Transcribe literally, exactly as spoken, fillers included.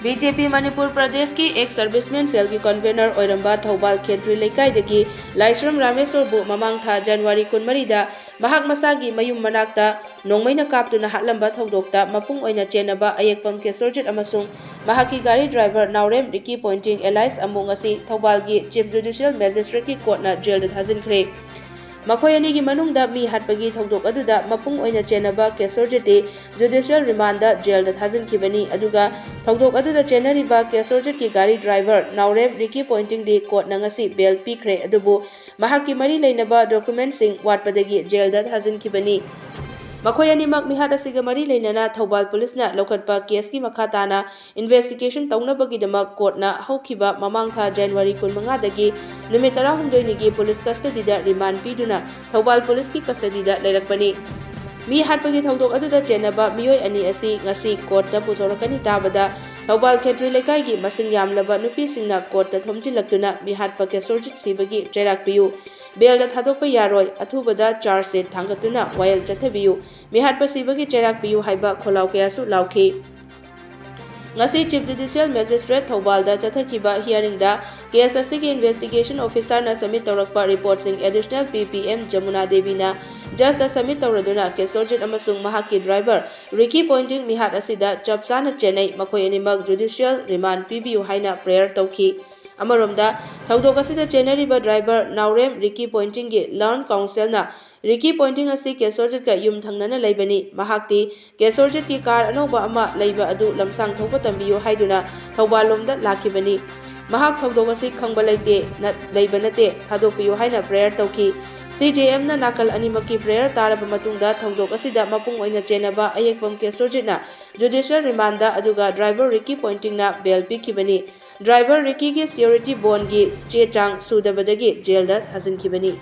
B J ꯄꯤ ꯃꯅꯤꯄꯨꯔ ꯄ꯭ꯔꯗꯦꯁꯀꯤ X ꯁꯔꯚꯤꯁꯃꯦꯟ ꯁꯦꯜꯒꯤ convener ꯑꯣꯏꯔꯝꯕ ꯊꯧꯕꯥꯜ ꯈꯦꯇ꯭ꯔꯤ ꯂꯩꯀꯥꯏꯗꯒꯤ ꯂꯥꯏꯁ꯭ꯔꯝ ꯔꯥꯃꯦꯁꯣꯔꯕꯨ ꯃꯃꯥꯡ ꯊꯥ ꯖꯅꯋꯥꯔꯤ ꯀꯨꯟꯃꯔꯤꯗ ꯃꯍꯥꯛ ꯃꯁꯥꯒꯤ ꯃꯌꯨꯝ ꯃꯅꯥꯛꯇ ꯅꯣꯡꯃꯩꯅ ꯀꯥꯞꯇꯨꯅ ꯍꯥꯠꯂꯝꯕ ꯊꯧꯗꯣꯛꯇ ꯃꯄꯨꯡ ꯑꯣꯏꯅ ꯆꯦꯟꯅꯕ ꯑꯌꯦꯛꯄꯝ ꯀꯦꯁꯣꯔꯖꯤꯠ ꯑꯃꯁꯨꯡ ꯃꯍꯥꯛꯀꯤ ꯒꯥꯔꯤ ꯗ꯭ꯔꯥꯏꯚꯔ ꯅꯥꯎꯔꯦꯝ ꯔꯤꯀꯤ ꯄꯣꯏꯟꯇꯤꯡ alias ꯑꯃꯨ ꯉꯁꯤ ꯊꯧꯕꯥꯜꯒꯤ ꯆꯤꯐ ꯖꯨꯗꯤꯁꯤꯌꯦꯜ ꯃꯦꯖꯤꯁꯇ꯭ꯔꯦꯠꯀꯤ ꯀꯣꯔꯠꯅ ꯖꯦꯜꯗ ꯊꯥꯖꯤꯟꯈ꯭ꯔꯦ꯫ ꯃꯈꯣꯏ ꯑꯅꯤꯒꯤ ꯃꯅꯨꯡꯗ ꯃꯤ ꯍꯥꯠꯄꯒꯤ ꯊꯧꯗꯣꯛ ꯑꯗꯨꯗ ꯃꯄꯨꯡ ꯑꯣꯏꯅ ꯆꯦꯟꯅꯕ ꯀꯦꯁꯣꯔꯖꯤꯠꯇꯤ ꯖꯨꯗꯤꯁꯤꯌꯦꯜ ꯔꯤꯃꯥꯟꯗ ꯖꯦꯜꯗ ꯊꯥꯖꯤꯟꯈꯤꯕꯅꯤ꯫ ꯑꯗꯨꯒ ꯊꯧꯗꯣꯛ ꯑꯗꯨꯗ ꯆꯦꯟꯅꯔꯤꯕ ꯀꯦꯁꯣꯔꯖꯤꯠꯀꯤ ꯒꯥꯔꯤ ꯗ꯭ꯔꯥꯏꯚꯔ ꯅꯥꯎꯔꯦꯝ ꯔꯤꯀꯤ ꯄꯣꯏꯟꯇꯤꯡꯗꯤ ꯀꯣꯔꯠꯅ ꯉꯁꯤ ꯕꯦꯜ ꯄꯤꯈ꯭ꯔꯦ꯫ ꯑꯗꯨꯕꯨ ꯃꯍꯥꯛꯀꯤ ꯃꯔꯤ ꯂꯩꯅꯕ ꯗꯣꯀꯨꯃꯦꯟꯁꯤꯡ ꯋꯥꯠꯄꯗꯒꯤ ꯖꯦꯜꯗ ꯊꯥꯖꯤꯟꯈꯤꯕꯅꯤ꯫ ꯃꯈꯣꯏ ꯑꯅꯤꯃꯛ ꯃꯤꯍꯥꯠ ꯑꯁꯤꯒ ꯃꯔꯤ ꯂꯩꯅꯅ ꯊꯧꯕꯥꯜ ꯄꯨꯂꯤꯁꯅ ꯂꯧꯈꯠꯄ ꯀꯦꯁꯀꯤ ꯃꯈꯥ ꯇꯥꯅ ꯏꯟꯚꯦꯁꯇꯤꯒꯦꯁꯟ ꯇꯧꯅꯕꯒꯤꯗꯃꯛ ꯀꯣꯔꯠꯅ ꯍꯧꯈꯤꯕ ꯃꯃꯥꯡ ꯊꯥ ꯖꯅꯋꯥꯔꯤ ꯀꯨꯟꯃꯉꯥꯗꯒꯤ ꯅꯨꯃꯤꯠ ꯇꯔꯥꯍꯨꯝꯗꯣꯏꯅꯤꯒꯤ ꯄꯨꯂꯤꯁ ꯀꯁꯇꯗꯤꯗ ꯔꯤꯃꯥꯟ ꯄꯤꯗꯨꯅ ꯊꯧꯕꯥꯜ ꯄꯨꯂꯤꯁꯀꯤ ꯀꯁꯇꯗꯤꯗ ꯂꯩꯔꯛꯄꯅꯤ꯫ ꯃꯤ ꯍꯥꯠꯄꯒꯤ ꯊꯧꯗꯣꯛ ꯑꯗꯨꯗ ꯆꯦꯟꯅꯕ ꯃꯤꯑꯣꯏ ꯑꯅꯤ ꯑꯁꯤ ꯉꯁꯤ ꯀꯣꯔꯠꯇ ꯄꯨꯊꯣꯔꯛꯀꯅꯤ ꯇꯥꯕꯗ ꯊꯧꯕꯥꯜ ꯈꯦꯇ꯭ꯔꯤ ꯂꯩꯀꯥꯏꯒꯤ ꯃꯁꯤꯡ ꯌꯥꯝꯂꯕ ꯅꯨꯄꯤꯁꯤꯡꯅ ꯀꯣꯔꯠꯇ ꯊꯣꯝꯖꯤꯜꯂꯛꯇꯨꯅ ꯃꯤꯍꯥꯠꯄ ꯀꯦꯁꯣꯔꯖꯤꯠ ꯁꯤꯕꯒꯤ ꯆꯩꯔꯥꯛ ꯄꯤꯌꯨ, ꯕꯦꯜꯗ ꯊꯥꯗꯣꯛꯄ ꯌꯥꯔꯣꯏ, ꯑꯊꯨꯕꯗ ꯆꯥꯔꯖ ꯁꯤꯠ ꯊꯥꯡꯒꯠꯇꯨꯅ ꯋꯥꯌꯦꯜ ꯆꯠꯊꯕꯤꯌꯨ, ꯃꯤꯍꯥꯠꯄ ꯁꯤꯕꯒꯤ ꯆꯩꯔꯥꯛ ꯄꯤꯌꯨ ꯍꯥꯏꯕ ꯈꯣꯜꯂꯥꯎ ꯀꯌꯥꯁꯨ ꯂꯥꯎꯈꯤ꯫ ꯉꯁꯤ ꯆꯤꯐ ꯖꯨꯗꯤꯁꯤꯌꯦꯜ ꯃꯦꯖꯤꯁꯇ꯭ꯔꯦꯠ ꯊꯧꯕꯥꯜꯗ ꯆꯠꯊꯈꯤꯕ ꯍꯤꯌꯥꯔꯤꯡꯗ ꯀꯦꯁ ꯑꯁꯤꯒꯤ ꯏꯟꯚꯦꯁꯇꯤꯒꯦꯁꯟ ꯑꯣꯐꯤꯁꯥꯔꯅ ꯁꯕꯃꯤꯠ ꯇꯧꯔꯛꯄ ꯔꯤꯄꯣꯔꯠꯁꯤꯡ ꯑꯦꯗꯤꯁꯅꯦꯜ ꯄꯤ P M Yamuna ꯗꯦꯕꯤꯅ ꯖꯖꯇ submit ꯇꯧꯔꯗꯨꯅ Kesorjit ꯑꯃꯁꯨꯡ ꯃꯍꯥꯛꯀꯤ ꯗ꯭ꯔꯥꯏꯚꯔ ꯔꯤꯀꯤ ꯄꯣꯏꯟꯇꯤꯡ ꯃꯤꯍꯥꯠ ꯑꯁꯤꯗ ꯆꯞ ꯆꯥꯅ ꯆꯦꯟꯅꯩ, ꯃꯈꯣꯏ ꯑꯅꯤꯃꯛ ꯖꯨꯗꯤꯁꯤꯌꯦꯜ ꯔꯤꯃꯥꯟ ꯄꯤꯕꯤꯌꯨ ꯍꯥꯏꯅ ꯄ꯭ꯔꯦꯌꯔ ꯇꯧꯈꯤ꯫ ꯑꯃꯔꯣꯝꯗ, ꯊꯧꯗꯣꯛ ꯑꯁꯤꯗ ꯆꯦꯟꯅꯔꯤꯕ ꯗ꯭ꯔꯥꯏꯚꯔ ꯅꯥꯎꯔꯦꯝ ꯔꯤꯀꯤ ꯄꯣꯏꯟꯇꯤꯡꯒꯤ ꯂꯔꯟ ꯀꯥꯎꯟꯁꯤꯜꯅ ꯔꯤꯀꯤ ꯄꯣꯏꯟꯇꯤꯡ ꯑꯁꯤ ꯀꯦꯁꯣꯔꯖꯤꯠꯀ ꯌꯨꯝ ꯊꯪꯅꯅ ꯂꯩꯕꯅꯤ꯫ ꯃꯍꯥꯛꯇꯤ ꯀꯦꯁꯣꯔꯖꯤꯠꯀꯤ ꯀꯥꯔ ꯑꯅꯧꯕ ꯑꯃ ꯂꯩꯕ ꯑꯗꯨ ꯂꯝꯁꯥꯡ ꯊꯧꯕ ꯇꯝꯕꯤꯌꯨ ꯍꯥꯏꯗꯨꯅ ꯊꯧꯕꯥꯜ ꯂꯣꯝꯗ ꯂꯥꯛꯈꯤꯕꯅꯤ꯫ ꯃꯍꯥꯛ ꯊꯧꯗꯣꯛ ꯑꯁꯤ ꯈꯪꯕ ꯂꯩꯇꯦ, ꯅ-, ꯂꯩꯕ ꯅꯠꯇꯦ, ꯊꯥꯗꯣꯛꯄꯤꯌꯨ ꯍꯥꯏꯅ ꯄ꯭ꯔꯦꯌꯔ ꯇꯧꯈꯤ꯫ ꯁꯤ ꯖꯦ ꯑꯦꯝꯅ ꯅꯥꯀꯜ ꯑꯅꯤꯃꯛꯀꯤ ꯄ꯭ꯔꯦꯌꯔ ꯇꯥꯔꯕ ꯃꯇꯨꯡꯗ ꯊꯧꯗꯣꯛ ꯑꯁꯤꯗ ꯃꯄꯨꯡ ꯑꯣꯏꯅ ꯆꯦꯟꯅꯕ ꯑꯌꯦꯛꯄꯝ ꯀꯦꯁꯣꯔꯖꯤꯠꯅ ꯖꯨꯗꯤꯁꯤꯌꯦꯜ ꯔꯤꯃꯥꯟꯗ, ꯑꯗꯨꯒ ꯗ꯭ꯔꯥꯏꯚꯔ ꯔꯤꯀꯤ ꯄꯣꯏꯟꯇꯤꯡꯅ ꯕꯦꯜ ꯄꯤꯈꯤꯕꯅꯤ꯫ ꯗ꯭ꯔꯥꯏꯚꯔ ꯔꯤꯀꯤꯒꯤ ꯁꯤꯌꯣꯔꯤꯇꯤ ꯕꯣꯟꯒꯤ ꯆꯦ ꯆꯥꯡ ꯁꯨꯗꯕꯗꯒꯤ ꯖꯦꯜꯗ ꯊꯥꯖꯤꯟꯈꯤꯕꯅꯤ꯫